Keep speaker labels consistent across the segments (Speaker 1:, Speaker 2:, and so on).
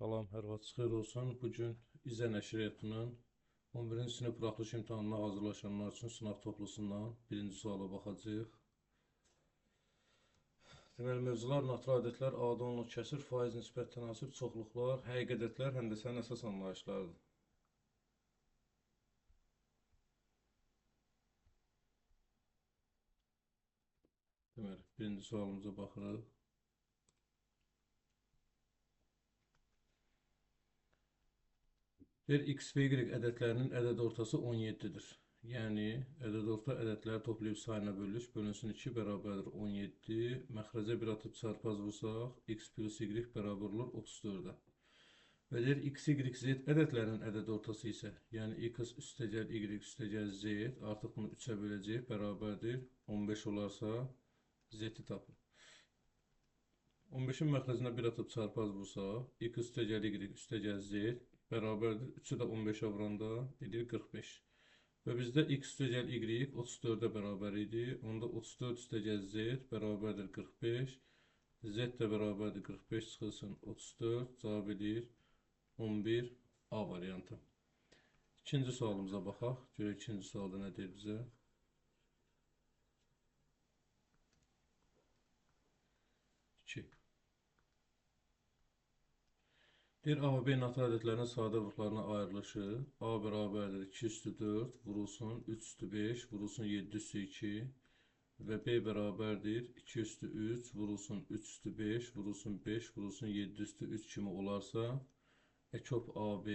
Speaker 1: Salam, hər vaxt xeyir olsun. Bugün İzə Nəşriyyatının 11-ci sinif buraxılış imtahanına hazırlaşanlar üçün sınaq toplusundan birinci suala baxacağıq. Deməli, mövzular natural ədədlər, adi onluq kəsir, faiz, nisbət, tənasüb, çoxluqlar, həqiqi ədədlər, həndəsənin əsas anlayışlarıdır. Deməli, birinci sualımıza baxırıq. Deyir, X və Y ədədlərinin ədəd ortası 17-dir. Yəni, ədəd orta ədədləri toplayıb sayına bölünüş, bölünsün 2 bərabərdir 17. Məxrəcə bir atıb çarpaz vursaq, X plus Y bərabər olur 34-ə. Və deyir, X, Y, Z ədədlərinin ədəd ortası isə, yəni X üstəgəl Y üstəgəl Z, artıq bunu 3-ə böləcək, bərabərdir 15 olarsa Z-i tapın. 15-in məxrəcinə bir atıb çarpaz vursaq, X üstəgəl Y üstəgəl Z bərabərdir. 3-ü də 15-ə vuranda edir 45. Və bizdə X üstəgəl Y 34-ə bərabər idi. Onda 34 üstəgəl Z bərabərdir 45. Z də bərabərdir 45 çıxılsın 34. Cavab edir 11 A variantı. İkinci sualımıza baxaq. Görək ikinci sualda nə deyir bizə? 2. Deyir, A və B natural ədədlərinin sadə vuruqlarına ayrılışı A bərabərdir 2 üstü 4 vurulsun 3 üstü 5 vurulsun 7 üstü 2 və B bərabərdir 2 üstü 3 vurulsun 3 üstü 5 vurulsun 5 vurulsun 7 üstü 3 kimi olarsa EKOP AB,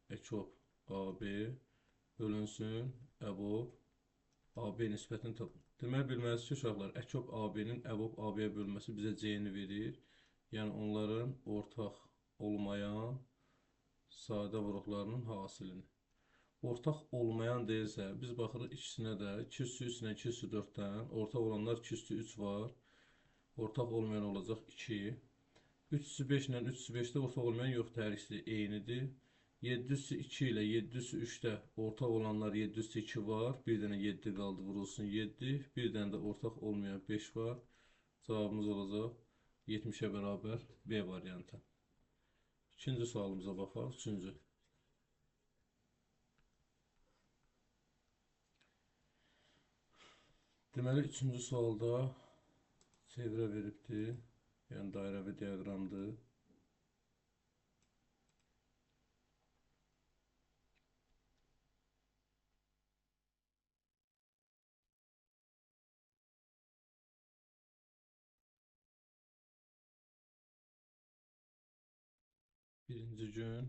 Speaker 1: EKOP AB bölünsün EBOB AB nisbətini tapın. Deməli, bilməlisiniz ki, uşaqlar, EKOP AB-nin EBOB AB-yə bölünməsi bizə C-ni verir. Yəni, onların ortaq olmayan sadə vuruqlarının hasilini. Ortaq olmayan deyilsə, biz baxırıq ikisinə də 2 üstü 3 ilə 2 üstü 4-dən, ortaq olanlar 2 üstü 3 var, ortaq olmayan olacaq 2. 3 üstü 5 ilə 3 üstü 5-də ortaq olmayan yoxdur, hər ikisi eynidir. 7 üstü 2 ilə 7 üstü 3-də ortaq olanlar 7 üstü 2 var, bir dənə 7 qaldı, vurulsun 7, bir dənə də ortaq olmayan 5 var. Cavabımız olacaq 70-ə bərabər B variantı. İkinci sualımıza baxaq. Üçüncü. Deməli, üçüncü sualda çevrə veribdir. Yəni, dairəvi diaqramdır. Birinci gün,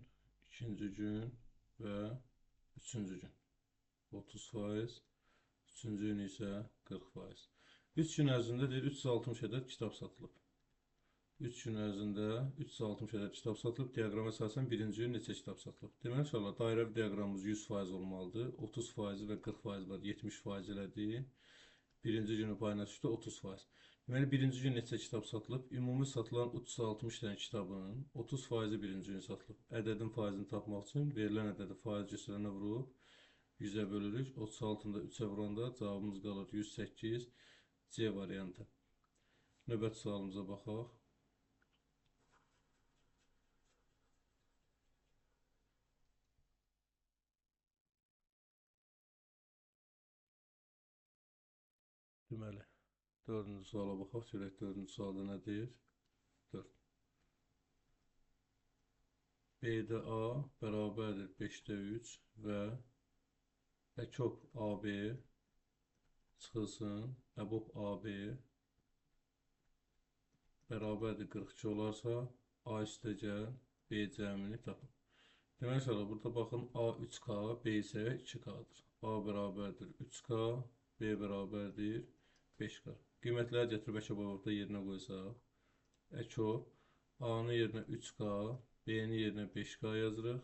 Speaker 1: ikinci gün və üçüncü gün. 30%, üçüncü gün isə 40%. 3 gün ərzində deyir, 360 ədəd kitab satılıb. 3 gün ərzində 360 ədəd kitab satılıb. Diaqrama əsasən birinci gün neçə kitab satılıb? Deməli, inşallah, dairəvi diaqramımız 100% olmalıdır. 30% və 40% var, 70% elədi. Birinci günü payına düşdü 30%. Deməli, birinci gün neçə kitab satılıb? Ümumi satılan 360 dənə kitabın 30%-i birinci gün satılıb. Ədədin faizini tapmaq üçün verilən ədədi faiz göstərənə vurub 100-ə bölürük. 36-nı da 3-ə vuranda cavabımız qalır 108 C variantı. Növbəti sualımıza baxaq. Deməli, dördüncü suala baxaq. Görək, dördüncü sualda nə deyir? 4. B-də A bərabərdir 5-də 3 və EKOP AB çıxılsın EBOB AB bərabərdir 42 olarsa A üstəgəl B cəmini tapın. Deməli, uşaqlar, burada baxın A 3K, B isə 2K-dır. A bərabərdir 3K, B bərabərdir 5K. Qiymətləri gətirib EKOB-da yerinə qoysaq, EKOB A-nın yerinə 3K, B-nin yerinə 5K yazırıq.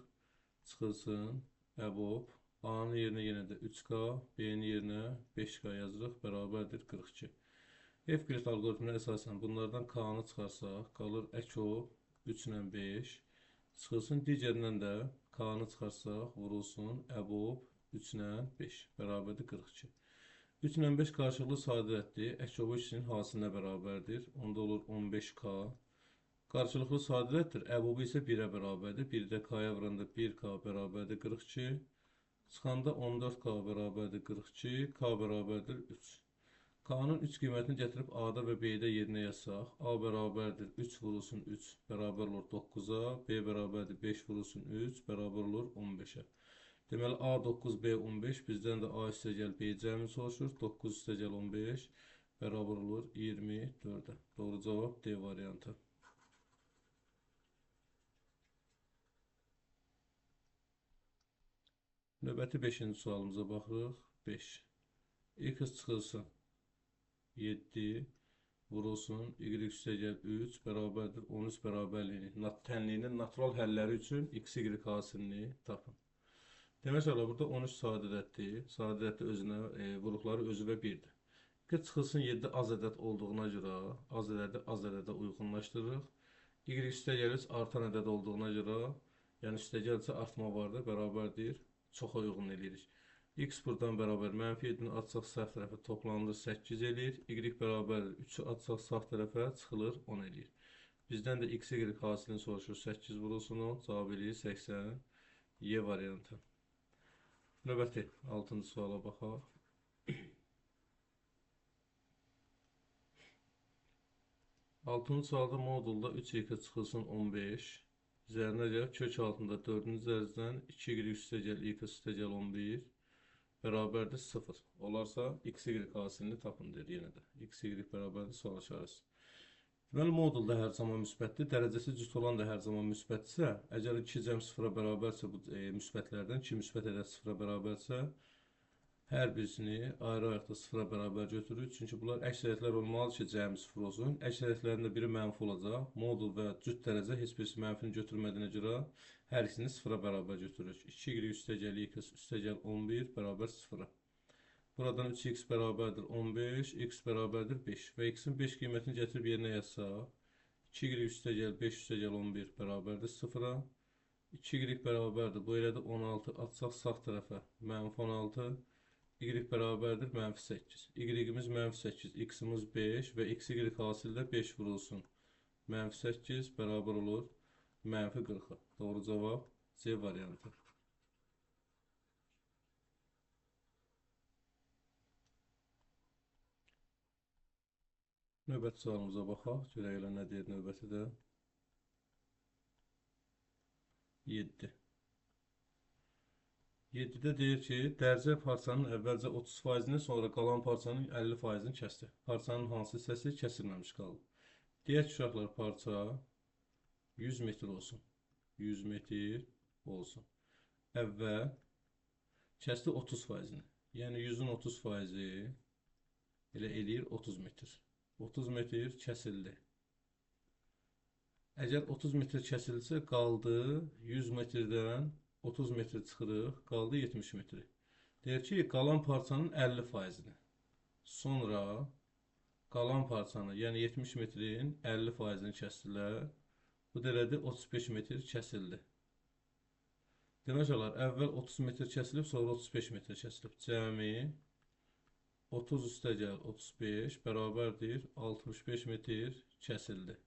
Speaker 1: Çıxılsın EBOB A-nın yerinə yenə də 3K, B-nin yerinə 5K yazırıq, bərabərdir 42. Evklid alqoritminə əsasən bunlardan K-nı çıxarsaq, qalır EKOB 3 ilə 5. Çıxılsın digərindən də K-nı çıxarsaq, vurulsun EBOB 3 ilə 5, bərabərdir 42. 3 ilə 5 qarşılıqlı sadə ədəddir. EKOB ikisinin hasilinə bərabərdir. Onda olur 15K. Qarşılıqlı sadə ədəddir. Əbubu isə 1-ə bərabərdir. 1-də K-ya vuranda 1K bərabərdir 42. Çıxanda 14K bərabərdir 42. K bərabərdir 3. K-nın 3 qiymətini gətirib A-da və B-də yerinə yazsaq, A bərabərdir 3 vurulsun 3 bərabər olur 9-a, B bərabərdir 5 vurulsun 3 bərabər olur 15-ə. Deməli, A 9, B 15, bizdən də A üstəgəl B cəmi soruşur, 9 üstəgəl 15 bərabər olur 24-ə. Doğru cavab D variantı. Növbəti 5-ci sualımıza baxırıq. 5. X çıxılsın 7 vurulsun Y üstəgəl 3 bərabərdir 13 bərabərliyini. Tənliyinin natural həlləri üçün X, Y hasilini tapın. Demək olar, burada 13 sadə ədəddir. Sadə ədəddə özünə vuruqları özü və 1-dir. X çıxılsın 7 az ədəd olduğuna görə az ədədi az ədədə uyğunlaşdırırıq. Y üstəgəl 3 artan ədəd olduğuna görə, yəni üstəgəl isə artma vardır, bərabərdir. Çoxa uyğun eləyirik. X buradan bərabər mənfi 7-ni atsaq sağ tərəfə toplanılır 8 eləyir. Y bərabər 3-ü atsaq sağ tərəfə çıxılır 10 eləyir. Bizdən də X, Y hasilini soruşur 8 vurulsun 10, cavab eləyir 80. Y variantı. Növbəti 6-cı suala baxaq. 6-cı sualda modulda 3x çıxılsın 15. Üzərinə gəl kök altında 4-cü dərəcədən 2y üstəgəl x üstəgəl 11 bərabərdir 0. Olarsa x, y hasilini tapın deyir yenə də. X, y bərabərdir sual işarəsi. Deməli, modulda hər zaman müsbətdir. Dərəcəsi cüt olan da hər zaman müsbətdirsə, əgər 2 cəm 0-a bərabərsə bu müsbətlərdən 2 müsbət ədəd 0-a bərabərsə, hər birisini ayrı-ayrılıqda 0-a bərabər götürürük. Çünki bunlar əksəriyyətlər olmalıdır ki, cəmi 0 olsun. Əksəriyyətlərində biri mənfi olacaq. Modul və cüt dərəcə heç birisi mənfini götürmədiyinə görə hər ikisini 0-a bərabər götürürük. 2y üstəgəl x üstəgəl 11 bərabər 0-a. Buradan 3x bərabərdir 15, x bərabərdir 5 və x-in 5 qiymətini gətirib yerinə yazsaq, 2y üstəgəl 5 üstəgəl 11 bərabərdir 0-a. 2y bərabərdir, bu elədir 16, atsaq sağ tərəfə mənfi 16, y bərabərdir mənfi 8. Y-imiz mənfi 8, x-imiz 5 və x, y hasildə 5 vurulsun. Mənfi 8 bərabər olur mənfi 40-a. Doğru cavab C variantı. Növbəti sualımıza baxaq. Görək elə nə deyir növbəti də. 7. 7-də deyir ki, dərcə parçanın əvvəlcə 30%-ni, sonra qalan parçanın 50%-ni kəsdi. Parçanın hansı hissəsi kəsilməmiş qaldı? Deyək ki, uşaqlar, parça 100 metr olsun. 100 metr olsun. Əvvəl kəsdi 30%-ni. Yəni 100-ün 30%-i elə eləyir 30 metr. 30 metr kəsildi. Əgər 30 metr kəsilsə, qaldı 100 metrdən 30 metr çıxırıq, qaldı 70 metri. Deyir ki, qalan parçanın 50%-ni. Sonra qalan parçanı, yəni 70 metrin 50%-ni kəsdilər. Bu da elədir, 35 metr kəsildi. Demək olar, əvvəl 30 metr kəsilib, sonra 35 metr kəsilib. Cəmi 30 üstəgəl 35 bərabərdir, 65 metr kəsildi.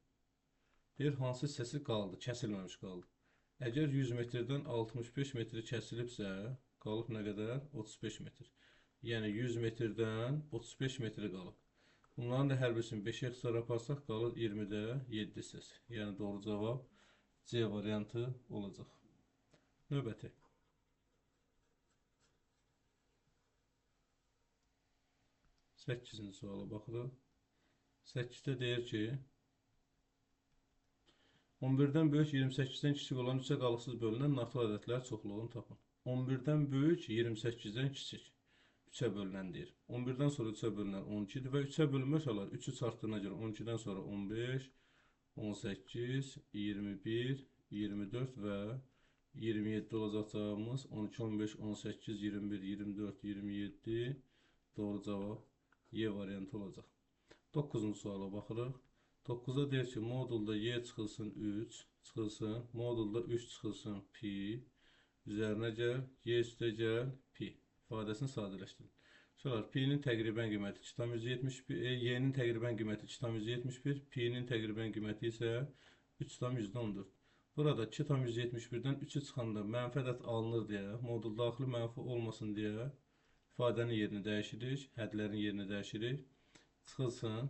Speaker 1: Deyir, hansı hissəsi qaldı, kəsilməmiş qaldı. Əgər 100 metrdən 65 metri kəsilibsə, qalıb nə qədər? 35 metr. Yəni 100 metrdən 35 metri qalıb. Bunların da hər birisini 5-ə ixtisar aparsaq, qalır 20-də 7 hissəsi. Yəni doğru cavab C variantı olacaq. Növbəti. 8-ci suala baxırıq. 8-də deyir ki, 11-dən böyük 28-dən kiçik olan 3-ə qalıqsız bölünən natural ədədlər çoxluğunu tapın. 11-dən böyük 28-dən kiçik 3-ə bölünən deyir. 11-dən sonra 3-ə bölünən 12-dir və 3-ə bölünmək olar. 3-ü çarpdığına görə 12-dən sonra 15, 18, 21, 24 və 27 olacaq cavabımız. 12, 15, 18, 21, 24, 27 doğru cavab Y variantı olacaq. 9-cu suala baxırıq. 9-da deyir ki, modulda Y çıxılsın 3, çıxılsın, modulda 3 çıxılsın pi, üzərinə gəl, Y üstə gəl, pi ifadəsini sadələşdirin. Sonra pi-nin təqribən qiyməti 2,71, Y-nin təqribən qiyməti 2,71, pi-nin təqribən qiyməti isə 3,14. Burada 2,71-dən 3-ü çıxanda mənfi ədəd alınır deyə, modul daxili mənfi olmasın deyə ifadənin yerini dəyişirik, hədlərin yerini dəyişirik. Çıxılsın.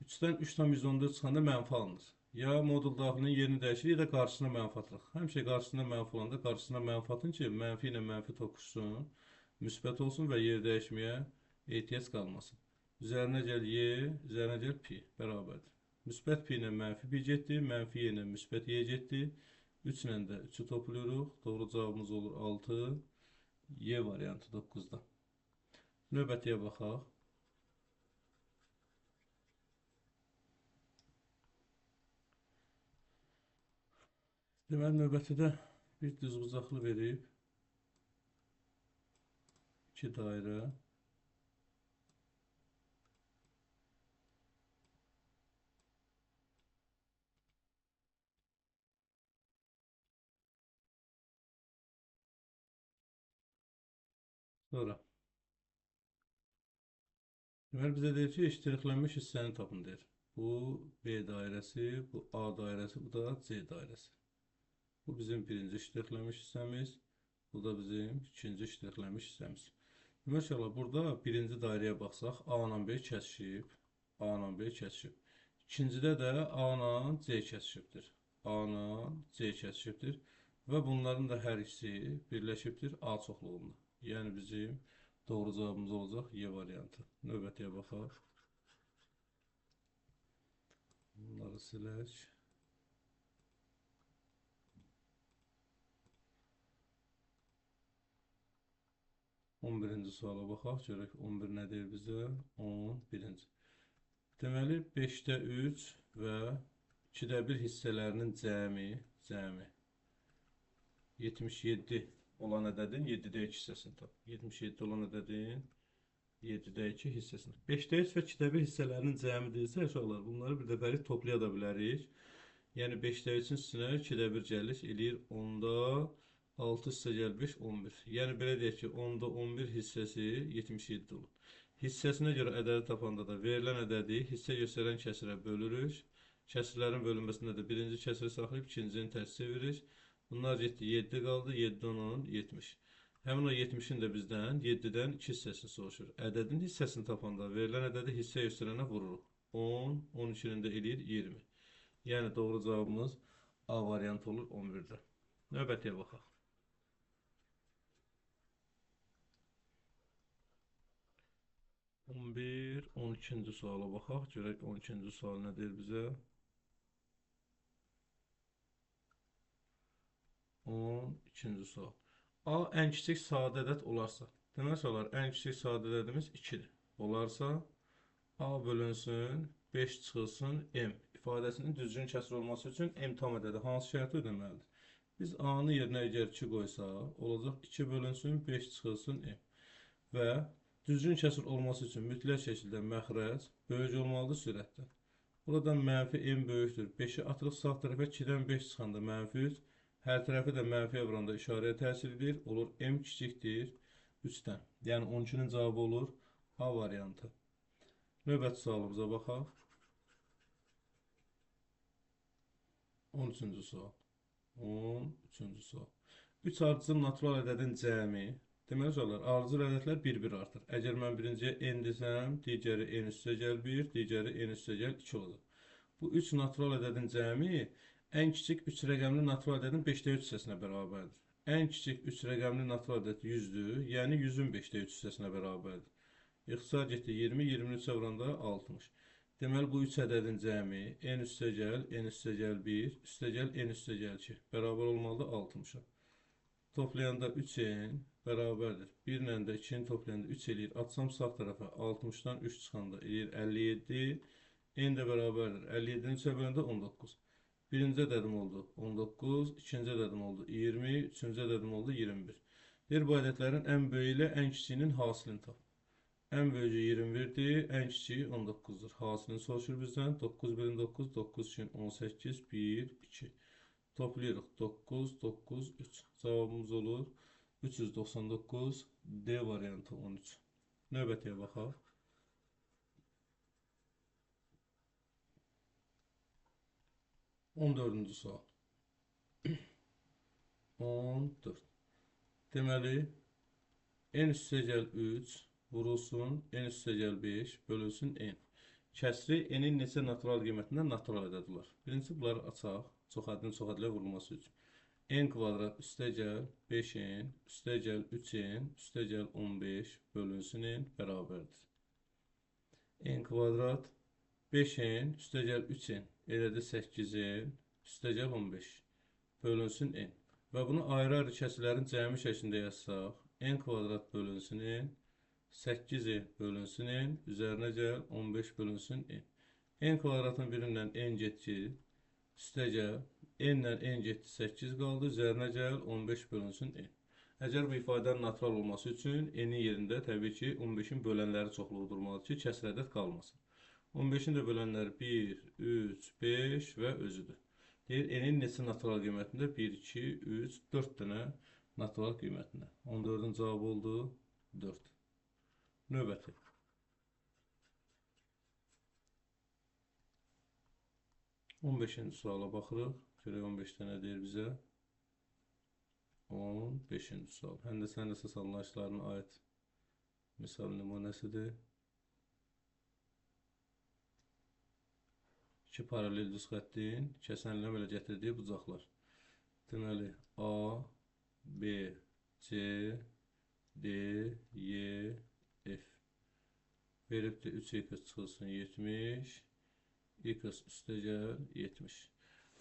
Speaker 1: 3-dən 3,14 çıxanda mənfi alınır. Ya modul daxilinin yerini dəyişirik, ya da qarşısına mənfi atırıq. Həmişə qarşısına mənfi olanda qarşısına mənfi atın ki, mənfi ilə mənfi toqquşsun, müsbət olsun və yer dəyişməyə ehtiyac qalmasın. Üzərinə gəl y, üzərinə gəl pi bərabərdir. Müsbət pi ilə mənfi pi getdi, mənfi y ilə müsbət y getdi. 3 ilə də 3-ü toplayırıq. Doğru cavabımız olur 6. Y variantı 9-da. Növbətiyə baxaq. Deməli, növbətidə bir düzbucaqlı verib. 2 dairə. Sonra. Deməli, bizə deyir ki, iştiriklənmiş hissəni tapın deyir. Bu B dairəsi, bu A dairəsi, bu da C dairəsi. Bu bizim birinci iştiriklənmiş hissəmiz, bu da bizim ikinci iştiriklənmiş hissəmiz. Deməli, burada birinci dairəyə baxsaq, A ilə B kəsişib, A ilə B kəsişib. İkincidə də A ilə C kəsişibdir. A ilə C kəsişibdir və bunların da hər ikisi birləşibdir A çoxluğunda. Yəni bizim doğru cavabımız olacaq Y variantı. Növbətiyə baxaq. Bunları silək. On birinci suala baxaq. Görək 11 nə deyir bizə? 11-ci. Deməli, 5-də 3 və 2-də 1 hissələrinin cəmi 77 olan ədədin 7-də 2 hissəsini tap. 77 olan ədədin 7-də 2 hissəsini. 5-də 3 və 2-də 1 hissələrinin cəmi deyilsə, uşaqlar, bunları bir dəfəlik toplaya da bilərik. Yəni 5-də 3-ün üstünə 2-də 1 gəlir, eləyir 10-da 6 hissə gəl 5, 11. Yəni belə deyək ki, 10-da 11 hissəsi 77 olur. Hissəsinə görə ədədi tapanda da verilən ədədi hissə göstərən kəsirə bölürük. Kəsirlərin bölünməsində də birinci kəsiri saxlayıb ikincini tərs çeviririk. Bunlar getdi, 7 qaldı, 7, 10, 70. Həmin o 70-in də bizdən 7-dən 2 hissəsini soruşur. Ədədin hissəsini tapanda verilən ədədi hissə göstərənə vururuq. 10, 12-nin də eləyir 20. Yəni doğru cavabımız A variantı olur 11-də. Növbətiyə baxaq. 11, 12-ci suala baxaq. Görək 12-ci sual nə deyir bizə? 12-ci sual. A ən kiçik sadə ədəd olarsa, deməli olar, ən kiçik sadə ədədimiz 2-dir. Olarsa, A bölünsün, 5 çıxılsın, M ifadəsinin düzgün kəsir olması üçün M tam ədədi hansı şərti ödəməlidir? Biz A-nın yerinə əgər 2 qoysaq, olacaq 2 bölünsün, 5 çıxılsın, M. Və düzgün kəsir olması üçün mütləq şəkildə məxrəc böyük olmalıdır sürətdən. Buradan mənfi M böyükdür. 5-i atırıq sağ tərəfə, 2-dən 5 çıxanda mənfi 3. Hər tərəfi də mənfiyə vuranda işarəyə təsir edir. Olur M kiçikdir 3-dən. Yəni 12-nin cavabı olur A variantı. Növbəti sualımıza baxaq. 13-cü sual. 13-cü sual. 3 ardıcıl natural ədədin cəmi. Deməli uşaqlar, ardıcıl ədədlər bir-bir artır. Əgər mən birinciyə n desəm, digəri n üstə gəl 1, digəri n üstə gəl 2 olacaq. Bu 3 natural ədədin cəmi ən kiçik 3 rəqəmli natural ədədin 5-də 3 hissəsinə bərabərdir. Ən kiçik 3 rəqəmli natural ədəd 100-dür, yəni 100-ün 5-də 3 hissəsinə bərabərdir. İxtisar getdi 20, 23-ə vuranda 60. Deməli, bu 3 ədədin cəmi n üstə gəl, n üstə gəl 1, üstə gəl, n üstə gəl 2 bərabər olmalıdır 60-a. Toplayanda 3n bərabərdir. 1 ilə də 2-ni toplayanda 3 eləyir. Atsam sağ tərəfə 60-dan 3 çıxanda eləyir 57. N də bərabərdir. 57-ni 3-ə böləndə 19. Birinci ədədim oldu 19, ikinci ədədim oldu 20, üçüncü ədədim oldu 21. Deyir, bu ədədlərin ən böyüyü ilə ən kiçiyinin hasilini tap. Ən böyüyü 21-dir, ən kiçiyi 19-dur. Hasilini soruşur bizdən. 9, 1, 9, 9, 2, 18, 1, 2. Toplayırıq. 9, 9, 3. Cavabımız olur 399, D variantı 13. Növbətiyə baxaq. 14-cü sual. 14. Deməli, n üstəgəl 3 vurulsun, n üstəgəl 5 bölünsün n. Kəsri n-in neçə natural qiymətindən natural ədəd olar. Birincisi, bunları açaq, çox ədədin çox ədələ vurulması üçün. N kvadrat üstəgəl 5n üstəgəl 3n üstəgəl 15 bölünsün n bərabərdir. N kvadrat 5n üstəgəl 3n elədi 8n üstəgəl 15 bölünsün n. Və bunu ayrı-ayrı kəsirlərin cəmi şəklində yazsaq, n kvadrat bölünsün n, 8n bölünsün n, üzərinə gəl 15 bölünsün n. N kvadratın birindən n getdi, üstəgəl n ilə n getdi 8 qaldı, üzərinə gəl 15 bölünsün n. Əgər bu ifadənin natural olması üçün n-in yerində təbii ki 15-in bölənləri çoxluğu durmalıdır ki, kəsr ədəd qalmasın. 15-in də bölənləri 1, 3, 5 və özüdür. Deyir, n-in neçə natural qiymətində? 1, 2, 3, 4 dənə natural qiymətində. 14-ün cavabı oldu 4. Növbəti. 15-ci suala baxırıq. Görək 15-də nə deyir bizə? 15-ci sual. Həndəsə əsas anlayışlarına aid misal nümunəsidir. İki paralel düz xəttin kəsənlə belə gətirdiyi bucaqlar. Deməli, A, B, C, D, Y, F. Veribdir 3x çıxılsın 70, x üstəgəl 70.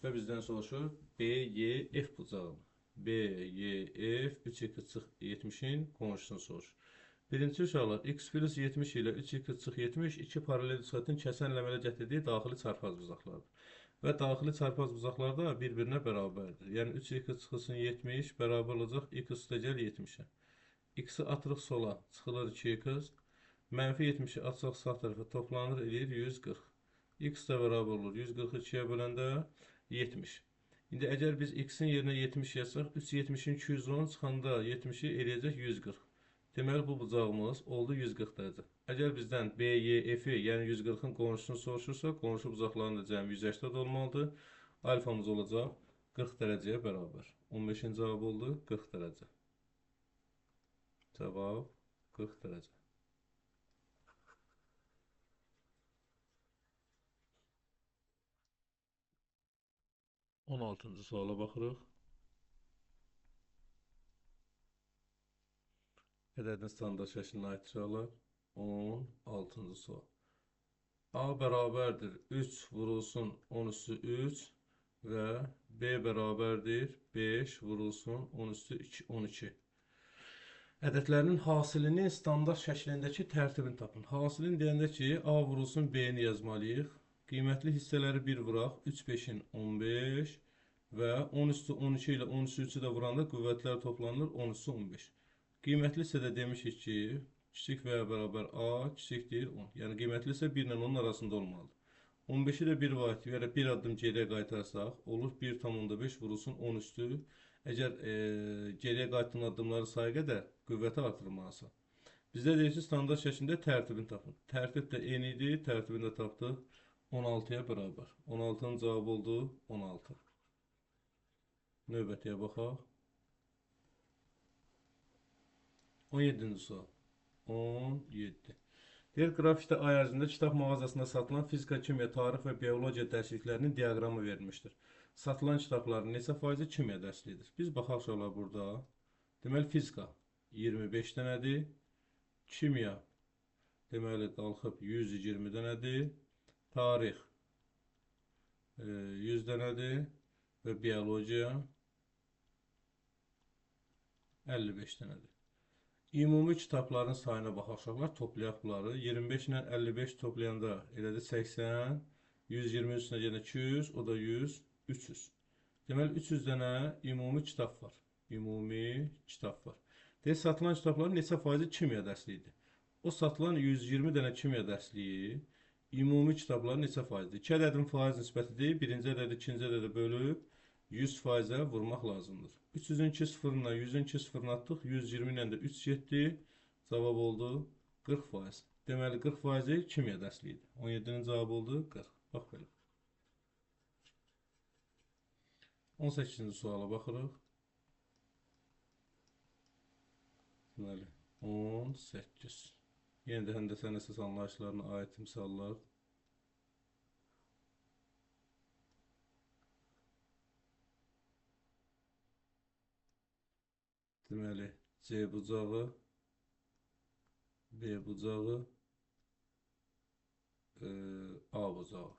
Speaker 1: Və bizdən soruşur B, Y, F bucağını. B, Y, F, 3x çıx 70-in qonşusunu soruşur. Birinci uşaqlar, x plus 70 ilə 3x çıx 70 iki paralel düz xəttin kəsənlə əmələ gətirdiyi daxili çarpaz bucaqlardır. Və daxili çarpaz bucaqlar da bir-birinə bərabərdir. Yəni 3x çıxılsın 70 bərabər olacaq x üstəgəl 70-ə. X-i atırıq sola, çıxılır 2x. Mənfi 70-i atsaq sağ tərəfə toplanır, eləyir 140. X də bərabər olur 142-yə böləndə 70. İndi əgər biz x-in yerinə 70 yazsaq, 3 70-in 210 çıxanda 70-i eləyəcək 140. Deməli, bu bucağımız oldu 140 dərəcə. Əgər bizdən B, Y, F-i, yəni 140-ın qonşusunu soruşursa, qonşu bucaqların da cəmi 180 olmalıdır. Alfamız olacaq 40 dərəcəyə bərabər. 15-ci cavab oldu 40 dərəcə. Cavab 40 dərəcə. 16-cı suala baxırıq. Ədədin standart şəklinə aid suallar. 16-cı sual. A bərabərdir 3 vurulsun 10 üstü 3 və B bərabərdir 5 vurulsun 10 üstü 12. Ədədlərinin hasilinin standart şəklindəki tərtibini tapın. Hasilin deyəndə ki, A vurulsun B-ni yazmalıyıq. Qiymətli hissələri 1 vuraq. 3, 5-in 15 və 10 üstü 12 ilə 10 üstü 3-ü də vuranda qüvvətlər toplanır 10 üstü 15. Qiymətli hissədə demişik ki, kiçik və ya bərabər A kiçikdir 10. Yəni qiymətli hissə 1 ilə 10-un arasında olmalıdır. 15-i də 1 vahid, yəni bir addım geriyə qaytarsaq, olur 1,5 vurulsun 10 üstü. Əgər geriyə qayıtdığın addımları sayı qədər qüvvəti artırmalısan. Bizdə deyir ki, standart şəklində tərtibini tapın. Tərtib də n idi, tərtibini də tapdıq 16-ya bərabər. 16-nın cavabı oldu 16. Növbətiyə baxaq. 17-ci sual. 17. Deyir, qrafikdə ay ərzində kitab mağazasında satılan fizika, kimya, tarix və biologiya dərsliklərinin diaqramı verilmişdir. Satılan kitabların neçə faizi kimya dərsliyidir? Biz baxaq uşaqlar burada. Deməli, fizika 25 dənədir. Kimya, deməli, qalxıb 120 dənədir. Tarix 100 dənədir və biologiya 55 dənədir. Ümumi kitabların sayına baxaq uşaqlar, toplayaq bunları. 25 ilə 55 toplayanda elədir 80, 120 üstünə gedə 200, o da 100, 300. Deməli, 300 dənə ümumi kitab var. Ümumi kitab var. Deyir, satılan kitabların neçə faizi kimya dərsliyidir? O satılan 120 dənə kimya dərsliyi ümumi kitabların neçə faizidir? İki ədədin faiz nisbətidir. Birinci ədədi ikinci ədədə bölüb 100 faizə vurmaq lazımdır. 300-ün 2 sıfırına 100-ün 2 sıfırını atdıq. 120 ilə də 3 getdi. Cavab oldu 40 faiz. Deməli, 40 faizi kimya dərsliyidir. 17-nin cavabı oldu 40. Bax belə. 18-ci suala baxırıq. Deməli, 18. Yenə də həndəsənin əsas anlayışlarına aid misallar. Deməli, C bucağı, B bucağı, A bucağı.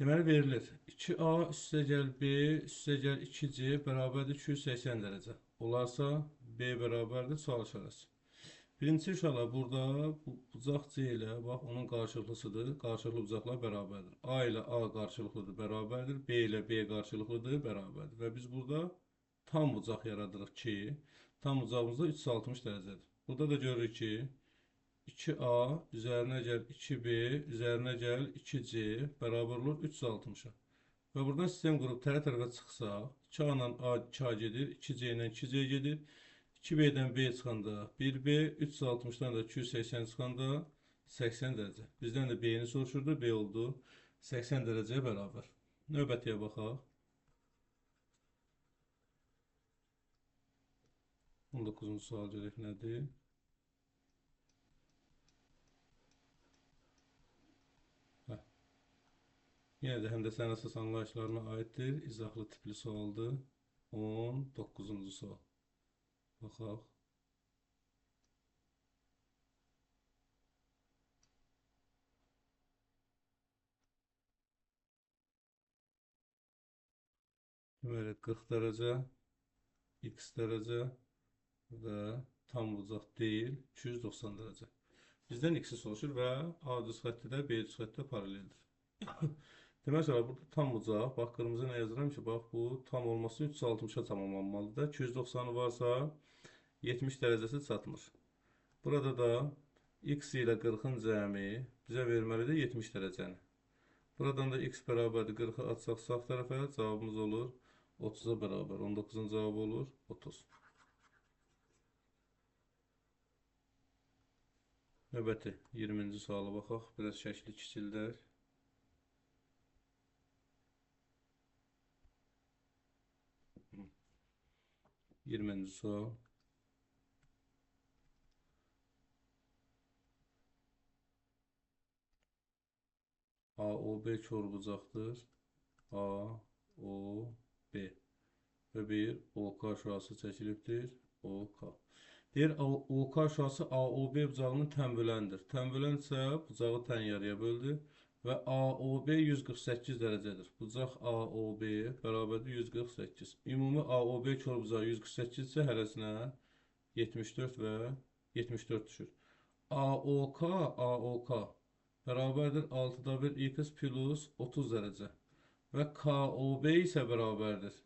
Speaker 1: Deməli, verilir. 2A üstəgəl B üstəgəl 2C bərabərdir 280 dərəcə. Olarsa, B bərabərdir sual işarəsi. Birincisi uşaqlar, burada bu bucaq C ilə, bax, onun qarşılıqlısıdır. Qarşılıqlı bucaqlar bərabərdir. A ilə A qarşılıqlıdır, bərabərdir. B ilə B qarşılıqlıdır, bərabərdir. Və biz burada tam bucaq yaradırıq ki, tam bucağımız da 360 dərəcədir. Burada da görürük ki, 2A üzərinə gəl 2B üzərinə gəl 2C bərabər olur 360-a. Və buradan sistem qurub tərəf tərəfə çıxsaq, 2A ilə A 2A gedir, 2C ilə 2C gedir. 2B-dən B çıxanda 1B, 360-dan da 280 çıxanda 80 dərəcə. Bizdən də B-ni soruşurdu, B oldu 80 dərəcəyə bərabər. Növbətiyə baxaq. 19-cu sual görək nədir? Yenə də həndəsənin əsas anlayışlarına aiddir. İzahlı tipli sualdır. 19-cu sual. Baxaq. Deməli, 40 dərəcə, x dərəcə və tam bucaq deyil, 290 dərəcə. Bizdən x-i soruşur və A düz xətti də B düz xətti də paraleldir. Deməli, burada tam bucaq, bax, qırmızı nə yazıram ki, bax, bu tam olması 360-a tamamlanmalıdır. 290-ı varsa 70 dərəcəsi çatmır. Burada da x ilə 40-ın cəmi bizə verməlidir 70 dərəcəni. Buradan da x bərabərdir 40-ı atsaq sağ tərəfə, cavabımız olur 30-a bərabər. 19-un cavabı olur 30. Növbəti 20-ci suala baxaq. Biraz şəkli kiçildək. 20-ci sual. AOB kor bucaqdır. AOB və bir OK şüası çəkilibdir. OK. Deyir, OK şüası AOB bucağının tənböləndir. Tənbölən isə bucağı tən yarıya böldü və AOB 148 dərəcədir. Bucaq AOB bərabərdir 148. Ümumi AOB kor bucağı 148 isə hərəsinə 74 və 74 düşür. AOK bərabərdir 6-da 1 x plus 30 dərəcə və KOB isə bərabərdir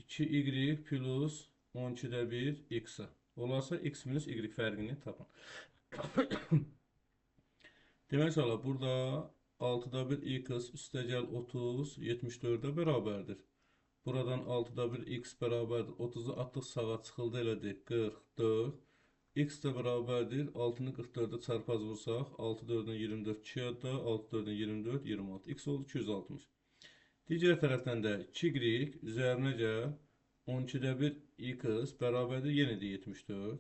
Speaker 1: 2y plus 12-də 1 x-a. Olarsa x minus y fərqini tapın. Demək olar, burada 6-da 1 x üstəgəl 30 74-ə bərabərdir. Buradan 6-da 1 x bərabərdir. 30-u atdıq sağa çıxıldı elədi 44. X də bərabərdir. 6-nı 44-ə çarpaz vursaq 6 4-ün 24 2 yadda 6 4-ün 24 26. X oldu 260. Digər tərəfdən də 2y üzərinə gəl 12-də 1 x bərabərdir yenə də 74.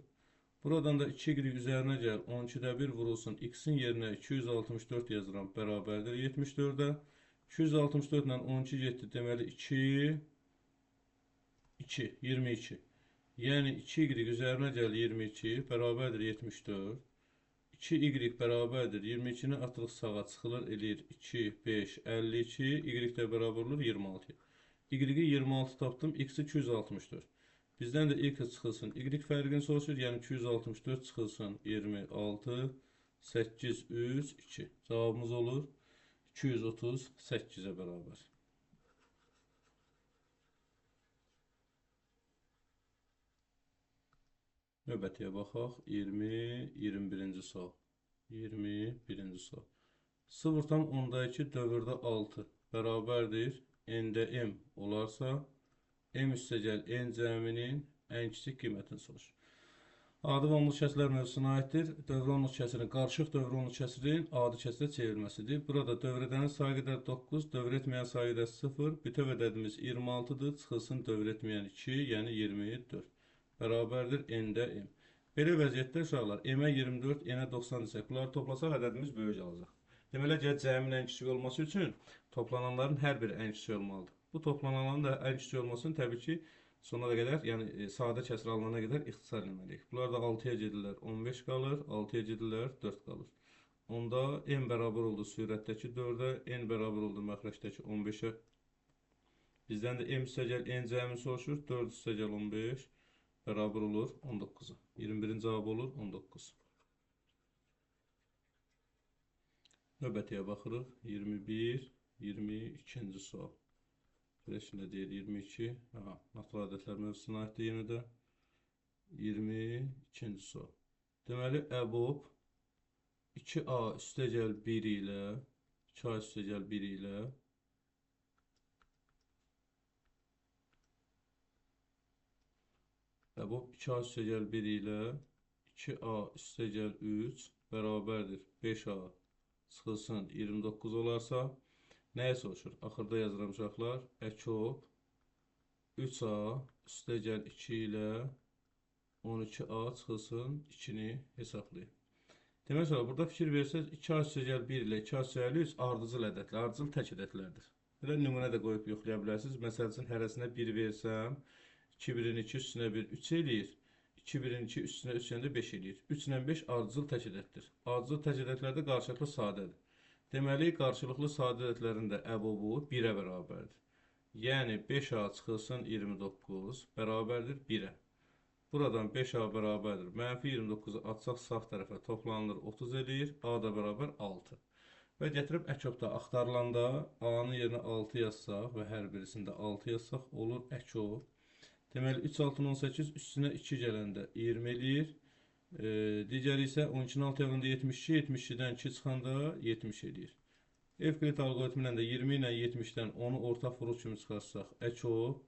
Speaker 1: Buradan da 2y üzərinə gəl 12-də 1 vurulsun. X-in yerinə 264 yazıram bərabərdir 74-ə. 264 ilə 12 getdi. Deməli 2 2 22. Yəni 2y üzərinə gəl 22 bərabərdir 74. 2y bərabərdir 22-ni atırıq sağa çıxılır eləyir 2 5 52. Y də bərabər olur 26. Y-i 26 tapdım, x-i 264. Bizdən də x çıxılsın, y fərqini soruşur, yəni 264 çıxılsın 26, 8, 3, 2. Cavabımız olur 238-ə bərabər. Növbətiyə baxaq. 20, 21-ci sual. 21-ci sual. 0,2 dövrdə 6 bərabərdir. N-də M olarsa, M üstəgəl N cəminin ən kiçik qiymətini soruşur. Adi və onluq kəsirlər mövzusuna aiddir. Dövrə onluq kəsirin, qarışıq dövrə onluq kəsirin adi kəsirə çevrilməsidir. Burada dövr edənin sayı qədər 9, dövr etməyən sayı qədər 0, bütöv ədədimiz 26-dır, çıxılsın dövr etməyən 2, yəni 24. Bərabərdir N-də M. Belə vəziyyətdə uşaqlar, M-ə 24, N-ə 90 desək, bunları toplasaq ədədimiz böyük alacaq. Deməli, əgər cəmin ən kiçik olması üçün toplananların hər biri ən kiçik olmalıdır. Bu toplananların da ən kiçik olmasını təbii ki, sona qədər, yəni sadə kəsir alınana qədər ixtisar eləməliyik. Bunlar da 6-ya gedirlər, 15 qalır, 6-ya gedirlər, 4 qalır. Onda M bərabər oldu sürətdəki 4-ə, N bərabər oldu məxrəcdəki 15-ə. Bizdən də M üstəgəl N cəmi soruşur, 4 üstəgəl 15 bərabər olur 19-a. 21-in cavabı olur 19. Növbətiyə baxırıq. 21, 22-ci sual. Belə deyir 22. Aha, natural ədədlər mövzusuna aiddir yenə də. 22-ci sual. Deməli, əbob 2A üstəgəl 1 ilə 2A üstəgəl 1 ilə əbob 2A üstəgəl 1 ilə 2A üstəgəl 3 bərabərdir 5A çıxılsın 29 olarsa, nəyə soruşur? Axırda yazıram uşaqlar. Əkob 3A üstəgəl 2 ilə 12A çıxılsın 2-ni hesablayın. Demək sonra burada fikir versəz 2A üstəgəl 1 ilə 2A üstəgəl 3 ardıcıl ədədlər, ardıcıl tək ədədlərdir. Belə nümunə də qoyub yoxlaya bilərsiniz. Məsəl üçün hərəsinə 1 versəm, 2 1-in 2 üstünə 1 3 eləyir. 2 1-in 2 üstünə 3 də 5 eləyir. 3 ilə 5 ardıcıl tək ədəddir. Ardıcıl tək ədədlər də qarşılıqlı sadədir. Deməli, qarşılıqlı sadə ədədlərin də əbobu 1-ə bərabərdir. Yəni, 5A çıxılsın 29 bərabərdir 1-ə. Buradan 5A bərabərdir. Mənfi 29-u atsaq sağ tərəfə toplanılır 30 eləyir. A da bərabər 6. Və gətirib əkobda axtarılanda A-nın yerinə 6 yazsaq və hər birisində 6 yazsaq olur əkob. Deməli, 3 6 18 üstünə 2 gələndə 20 eləyir. Digəri isə 12-nin 6 yanında 72, 72-dən 2 çıxanda 70 eləyir. Evklid alqoritmi ilə də 20 ilə 70-dən 10-u ortaq vuruq kimi çıxarsaq, əkob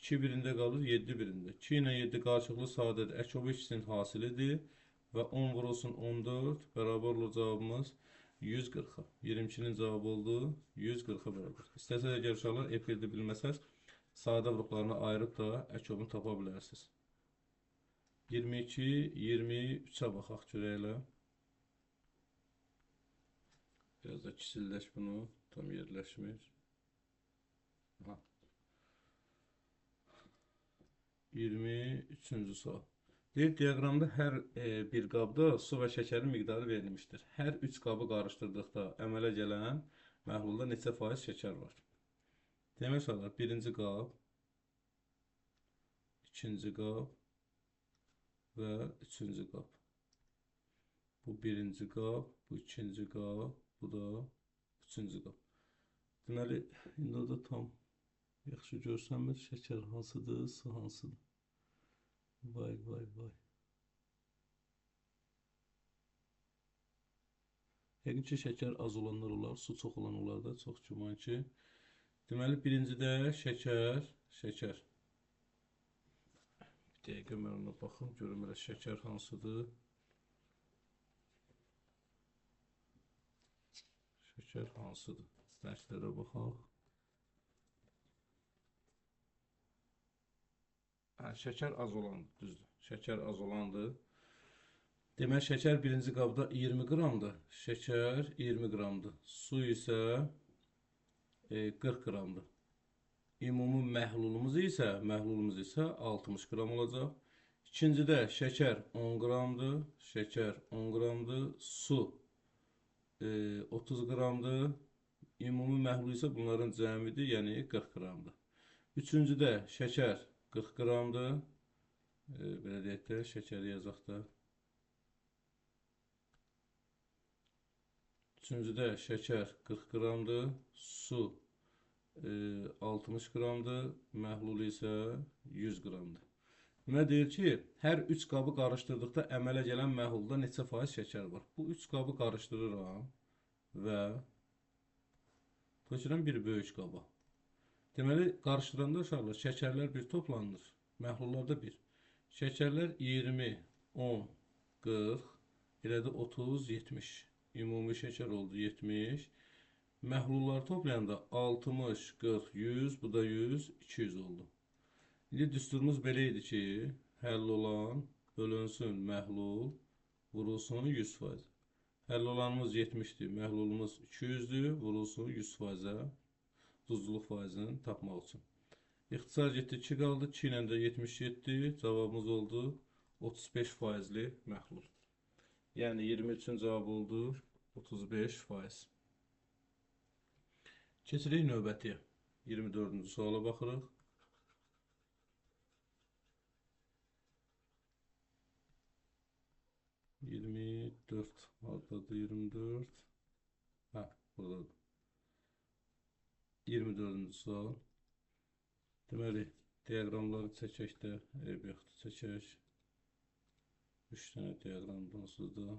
Speaker 1: 2 birində qalır, 7 birində. 2 ilə 7 qarşılıqlı sadədir, əkob ikisinin hasilidir və 10 vurulsun 14 bərabər olur cavabımız 140-a. 22-nin cavabı oldu 140-a bərabər. İstəsəz əgər uşaqlar Evklidi bilməsəz, sadə vuruqlarını ayırıb da əkobunu tapa bilərsiniz. 22, 23-ə baxaq görək elə. Biraz da kiçildək bunu, tam yerləşmir. Aha. 23-cü sual. Deyir, diaqramda hər bir qabda su və şəkərin miqdarı verilmişdir. Hər 3 qabı qarışdırdıqda əmələ gələn məhlulda neçə faiz şəkər var? Demək uşaqlar, birinci qab, ikinci qab və üçüncü qab. Bu birinci qab, bu ikinci qab, bu da üçüncü qab. Deməli, indi o da tam yaxşı görsənmir. Şəkər hansıdır, su hansıdır. Vay, vay, vay. Yəqin ki, şəkər az olanlar olar, su çox olan olar da, çox güman ki. Deməli, birincidə şəkər, şəkər. Bir dəqiqə mən ona baxım, görüm elə şəkər hansıdır. Şəkər hansıdır? Rənglərə baxaq. Hə, şəkər az olandır, düzdür. Şəkər az olandır. Demək, şəkər birinci qabda 20 qramdır. Şəkər 20 qramdır. Su isə 40 qramdır. Ümumi məhlulumuz isə 60 qram olacaq. İkincidə şəkər 10 qramdır. Şəkər 10 qramdır. Su 30 qramdır. Ümumi məhlul isə bunların cəmidir, yəni 40 qramdır. Üçüncüdə şəkər 40 qramdır. Belə deyək də, şəkəri yazaq da. Üçüncüdə şəkər 40 qramdır. Su 60 qramdır. Məhlul isə 100 qramdır. Buna deyir ki, hər 3 qabı qarışdırdıqda əmələ gələn məhlulda neçə faiz şəkər var? Bu 3 qabı qarışdırıram və tökürəm bir böyük qaba. Deməli, qarışdıranda uşaqlar, şəkərlər bir toplanır, məhlullar da bir. Şəkərlər 20, 10, 40, elədi 30, 70. Ümumi şəkər oldu 70. Məhlulları toplayanda 60, 40, 100, bu da 100, 200 oldu. İndi düsturumuz belə idi ki, həll olan bölünsün məhlul, vurulsun 100%. Həll olanımız 70-dir, məhlulumuz 200-dür, vurulsun 100%-ə duzluluq faizini tapmaq üçün. İxtisar getdi, 2 qaldı, 2 ilə də 77, cavabımız oldu 35 faizli məhlul. Yəni 23-ün cavabı oldu 35%. Keçirik növbətiyə. 24-cü suala baxırıq. Hardadır 24? Hə, buradadır. 24-cü sual. Deməli, diaqramları çəkək də, eyb yoxdur, çəkək. 3 dənə diaqram onsuz da.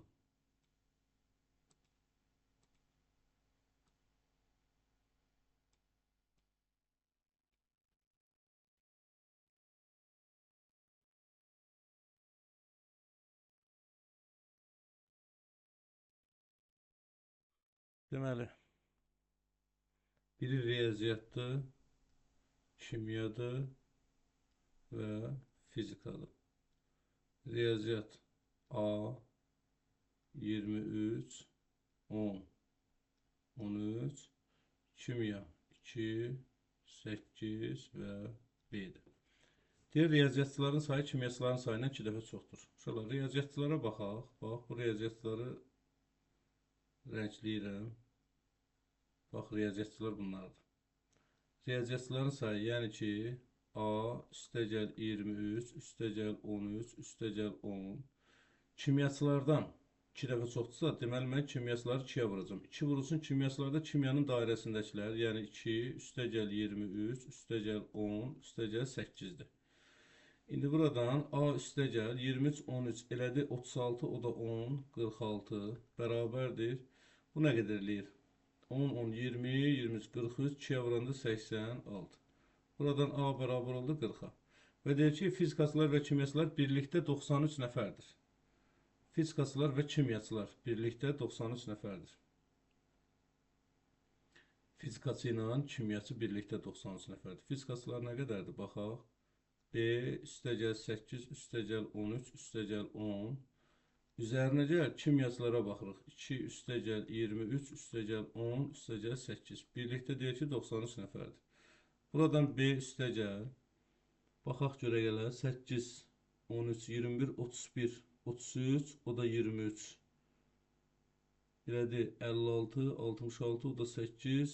Speaker 1: Deməli, biri riyaziyyatdır, kimyadır və fizikadır. Riyaziyyat A, 23, 10, 13, kimya 2, 8 və B-dir. Deyir, riyaziyyatçıların sayı kimyaçıların sayından 2 dəfə çoxdur. Uşaqlar, riyaziyyatçılara baxaq. Bax, bu riyaziyyatçıları rəngləyirəm. Bax, riyaziyyatçılar bunlardır. Riyaziyyatçıların sayı, yəni ki, A, üstəgəl 23, üstəgəl 13, üstəgəl 10. Kimyaçılardan 2 dəfə çoxdursa, deməli, mən kimyaçıları 2-yə vuracam. 2 vurulsun kimyaçılarda kimyanın dairəsindəkilər, yəni 2, üstəgəl 23, üstəgəl 10, üstəgəl 8-dir. İndi buradan A üstəgəl 23, 13 elədi 36, o da 10, 46 bərabərdir. Bu nə qədər eləyir? 10, 10, 20, 23, 43, 2-yə vuranda 86. Buradan A bərabər oldu 40-a. Və deyir ki, fizikaçılar və kimyaçılar birlikdə 93 nəfərdir. Fizikaçılar və kimyaçılar birlikdə 93 nəfərdir. Fizikaçı ilə kimyaçı birlikdə 93 nəfərdir. Fizikaçılar nə qədərdir? Baxaq. B, üstəgəl 8, üstəgəl 13, üstəgəl 10. Üzərinə gəl, kimyaçılara baxırıq. 2, üstəgəl 23, üstəgəl 10, üstəgəl 8. Birlikdə deyir ki, 93 nəfərdir. Buradan B üstəgəl, baxaq görə gələ, 8, 13, 21, 31, 33, o da 23. Elədi 56, 66, o da 8,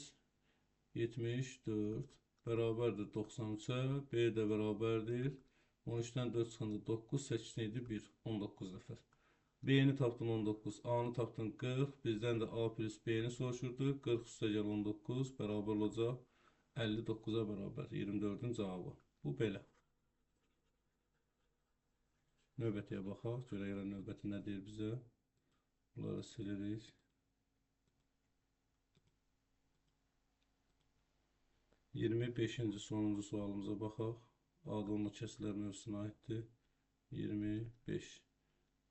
Speaker 1: 74. Bərabərdir 93-ə, B də bərabərdir. 13-dən 4 çıxanda 9, 8 idi 1, 19 nəfər. B-ni tapdın 19, A-nı tapdın 40, bizdən də A plus B-ni soruşurdu. 40 üstəgəl 19 bərabər olacaq 59-a bərabər. 24-ün cavabı. Bu belə. Növbətiyə baxaq. Görə gələn növbəti nə deyir bizə? Bunları silirik. 25-ci sonuncu sualımıza baxaq. Adonlu kəsirlər mövzusuna aiddir. 25.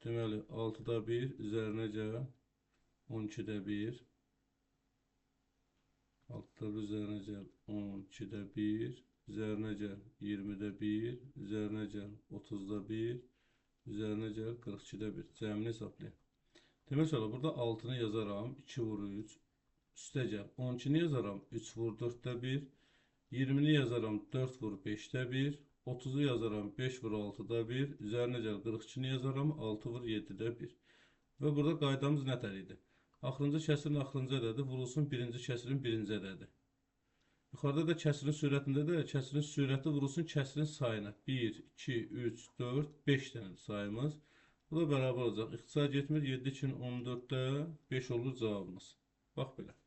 Speaker 1: Deməli, 6-da 1, üzərinə gəl, 12-də 1. 6-da 1, üzərinə gəl, 12-də 1, üzərinə gəl, 20-də 1, üzərinə gəl, 30-da 1, üzərinə gəl, 42-də 1. Cəmini hesablayın. Demək olar, burada 6-nı yazaram, 2 vur 3, üstə gəl, 12-ni yazaram, 3 vur 4-də 1, 20-ni yazaram, 4 vur 5-də 1, 30-u yazaram, 5 vur 6-da 1, üzərinə gəl 42-ni yazaram, 6 vur 7-də 1. Və burada qaydamız nətər idi? Axırıncı kəsirin axırıncı ədədi vurulsun birinci kəsirin birinci ədədi. Yuxarıda da kəsirin sürətində də kəsirin sürəti vurulsun kəsirin sayına. 1, 2, 3, 4, 5 dənədir sayımız. Bu da bərabər olacaq. İxtisar getmir. 7, 2, 14-də 5 olur cavabımız. Bax belə.